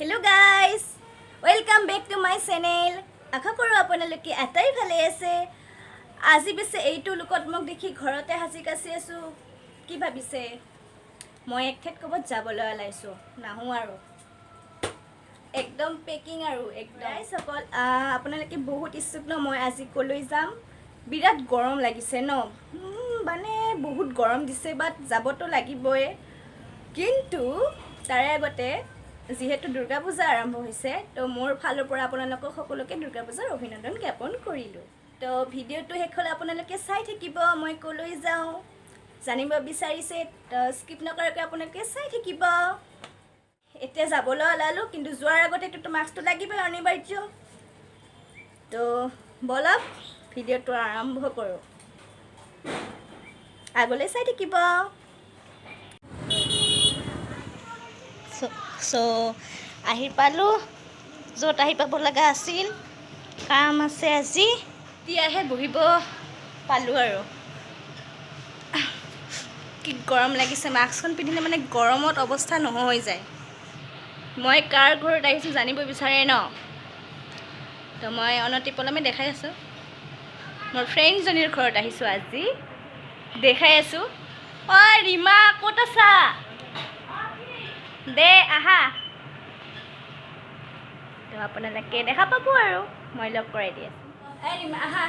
Hello guys, welcome back to my channel. আশা কৰোঁ আপোনালোকে আটাই ভালে আছে। আজি পিছে এইটো লুকত মোক দেখি ঘৰতে সাজি কাচি আছোঁ, কি ভাবিছে? মই এক ঠাইত ক'ৰবাত যাবলৈ ওলাইছোঁ, নাহোঁ আৰু, একদম পেকিং আৰু একদম। গাইজসকল, আপোনালোকে বহুত ইচ্ছুক ন মই আজি ক'লৈ যাম। বিৰাট গৰম লাগিছে ন, মানে বহুত গৰম দিছে, বাট যাবতো লাগিবই। কিন্তু তাৰে আগতে যিহেতু দুৰ্গা পূজা আৰম্ভ হৈছে, তো মোৰ ফালৰ পৰা আপোনালোকক সকলোকে দুৰ্গা পূজাৰ অভিনন্দন জ্ঞাপন কৰিলোঁ। তো ভিডিঅ'টো শেষলৈ আপোনালোকে চাই থাকিব, মই ক'লৈ যাওঁ জানিব বিচাৰিছে তো স্কিপ নকৰাকৈ আপোনালোকে চাই থাকিব। এতিয়া যাবলৈ ওলালোঁ, কিন্তু যোৱাৰ আগতেতো মাস্কটো লাগিবই অনিবাৰ্য। তো ব'লক ভিডিঅ'টো আৰম্ভ কৰোঁ, আগলৈ চাই থাকিব। চ' আহি পালোঁ য'ত আহি পাব লগা আছিল, কাম আছে আজি, এতিয়াহে বহিব পালোঁ আৰু। কি গৰম লাগিছে, মাস্কখন পিন্ধিলে মানে গৰমত অৱস্থা নোহোৱা হৈ যায়। মই কাৰ ঘৰত আহিছোঁ জানিব বিচাৰে ন, তো মই অনতিপলমে দেখাই আছোঁ। মোৰ ফ্ৰেণ্ডজনীৰ ঘৰত আহিছোঁ আজি, দেখাই আছোঁ। ঐ ৰীমা, ক'ত আছা? দে আহা। তো আপোনালোকে দেখা পাব আৰু মই লগ কৰাই দি আছোঁ। এই ৰীমা আহা,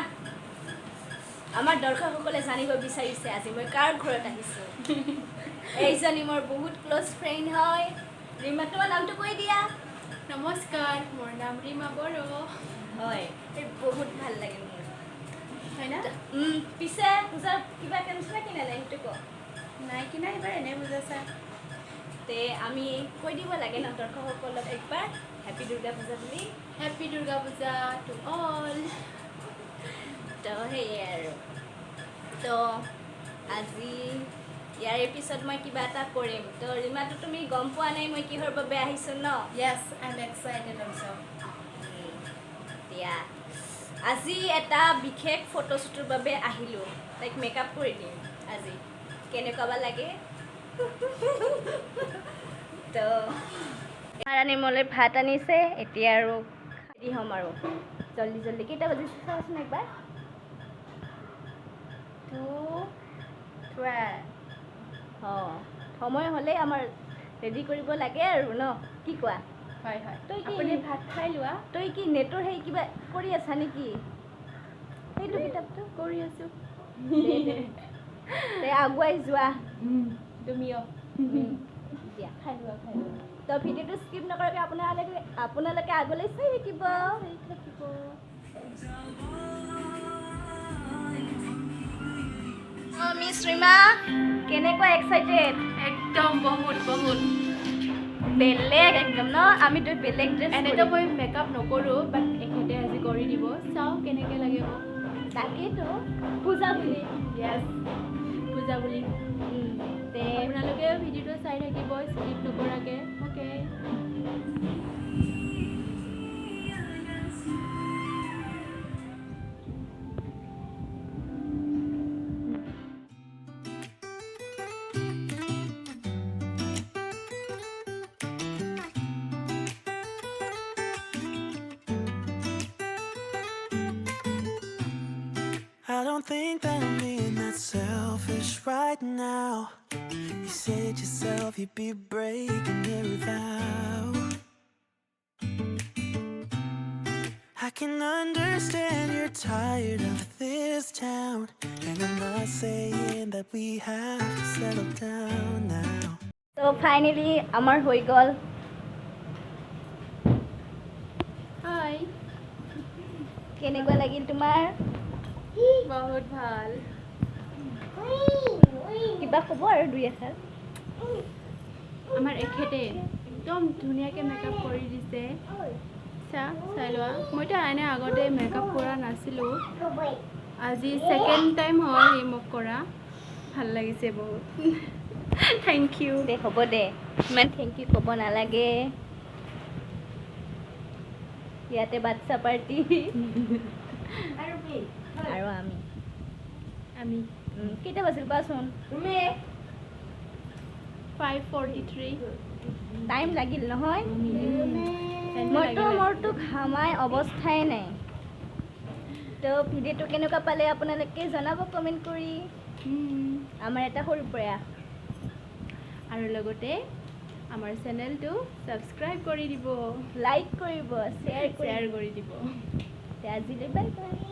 আমাৰ দৰ্শকসকলে জানিব বিচাৰিছে আজি মই কাৰ ঘৰত আহিছোঁ। এইজনী মোৰ বহুত ক্ল'জ ফ্ৰেণ্ড হয়। ৰীমা, তোমাৰ নামটো কৈ দিয়া। নমস্কাৰ, মোৰ নাম ৰীমা বড়ো। হয়, এই বহুত ভাল লাগে মোৰ। হয় না? পিছে পূজাৰ কিবা টেনচন কিনা নাই সেইটো ক? নাই কিনা এইবাৰ, এনেই বুজাইছা। তে আমি কৈ দিব লাগে ন দৰ্শকসকলক একবাৰ হেপী দুৰ্গা পূজা বুলি। Happy Durga Puja to all. তো সেয়ে আৰু, তো আজি ইয়াৰে পিছত মই কিবা এটা কৰিম। তো ৰীমাটো তুমি গম পোৱা নাই মই কিহৰ বাবে আহিছোঁ ন? Yes, I am excited also. দিয়া, আজি এটা বিশেষ ফটোশ্বুটৰ বাবে আহিলোঁ। তাইক মেকআপ কৰি দিম আজি, কেনেকুৱা বা লাগে। তো ৰাণী মোলৈ ভাত আনিছে, এতিয়া আৰু ৰেডি হ'ম আৰু জল্দি জল্দি। কেইটা বাজিছে চাওঁচোন একবাৰ। 2:12। অঁ, সময় হ'লেই আমাৰ ৰেডি কৰিব লাগে আৰু ন, কি কোৱা? হয় হয়। তই কি আপুনি ভাত খাই লোৱা। তই কি নেটৰ সেই কিবা কৰি আছা নেকি? সেইটো কিতাপটো কৰি আছোঁ। তে আগুৱাই যোৱা। তুমিও দিয়া, খাই লোৱা, খাই লোৱা। তো ভিডিঅ'টো স্কিপ নকৰাকৈ আপোনালোকে আগলৈ চাই থাকিব। চাই থাকিব। অঁ, মিছ ৰীমা, কেনেকুৱা এক্সাইটেড? একদম বহুত বহুত বেলেগ একদম ন, আমি দুই বেলেগ ড্ৰেছ। এনেতো মই মেকআপ নকৰোঁ, বাট এখেতে আজি কৰি দিব, চাওঁ কেনেকৈ লাগে মোক। তাকেইতো পূজা বুলি। য়েছ, পূজা বুলি। তে আপোনালোকে ভিডিঅ'টো চাই থাকিব স্কিপ নকৰাকৈ। Okay. I don't think that I'm being that selfish right now. You said yourself you'd be breaking every vow. I can understand you're tired of this town, and I'm not saying that we have to settle down now. তো finally আমাৰ হৈ গ'ল। হাই। কেনেকুৱা লাগিল তোমাৰ? বহুত ভাল। কিবা ক'ব আৰু দুই এষাৰ? আমাৰ এখেতে একদম ধুনীয়াকৈ মেকআপ কৰি দিছে। চাই লোৱা, মইতো এনে আগতে মেকআপ কৰা নাছিলোঁ, আজি ছেকেণ্ড টাইম হয় সি মোক কৰা। ভাল লাগিছে বহুত, thank U. দে হ'ব দে, ইমান thank U ক'ব নালাগে। ইয়াতে বাচ্ছা পাৰ্টি আৰু আমি আমি কেইটা বাজিল কোৱাচোন? 5:43। টাইম লাগিল নহয়? মইতো মোৰতো ঘামাই অৱস্থাই নাই। তো ভিডিঅ'টো কেনেকুৱা পালে আপোনালোকে জনাব কমেণ্ট কৰি। আমাৰ এটা সৰু প্ৰয়াস। আৰু লগতে আমাৰ চেনেলটো ছাবস্ক্ৰাইব কৰি দিব, লাইক কৰিব, শ্বেয়াৰ শ্বেয়াৰ কৰি দিব। আজিলৈ বাই বাই।